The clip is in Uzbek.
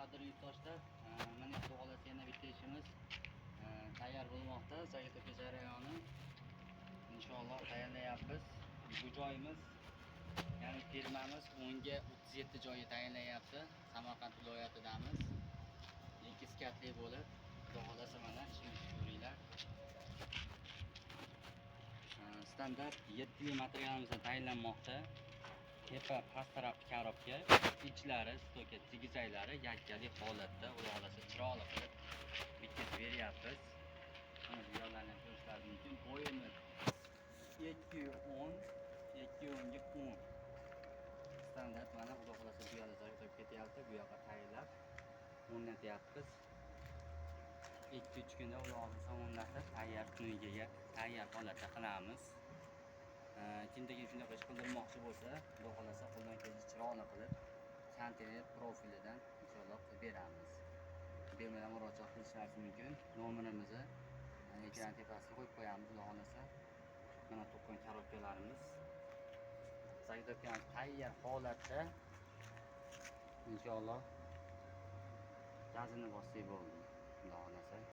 Qadrli yurtdoshlar, mana, xudo xohlasa, yana bitta ishimiz tayyor bo'lmoqda. Заготовка jarayoni inshaalloh tayyorlayapmiz. Bu joyimiz, ya'ni firmamiz 10 ga 37 joyi tayinlayapti. Samarqand viloyatidamiz. Ikki склад li bo'lib, xudo xohlasa, mana ishimizni ko'ringlar. Standart 7 li materialimizdan tayinlanmoqda. Tepa past tarafi коробка, ichlari стойка, zigizaklari yakkali holatda, xudo xohlasa, chiroyli qilib bitkazib beryapmiz. Mana bu yoqlarni ham ko'rishlaringiz mumkin. Bo'yimiz 2,10, 2,10 ga 10 standart. Mana, xudo xohlasa, bu yoqda заготовка ketyapti, bu yoqqa tayinlab o'rnatyapmiz. 2-3 kunda, xudo xohlasa, o'rnatib, tayyor, kuniga tayyor holatda qilamiz. Kimda kim shunaqa ish qildirmoqchi bo'lsa, xudo xohlasa, qo'ldan kelgancha chiroyli qilib, konteyner profilidan inshaalloh qilib beramiz. Bemalol murojaat qilishlari mumkin. Nomerimizni ekran tepasiga qo'yib qo'yamiz, xudo xohlasa. Mana to'qqan коробка larimiz, заготовка miz tayyor holatda. Inshaalloh gazini bossak bo'ldi, xudo xohlasa.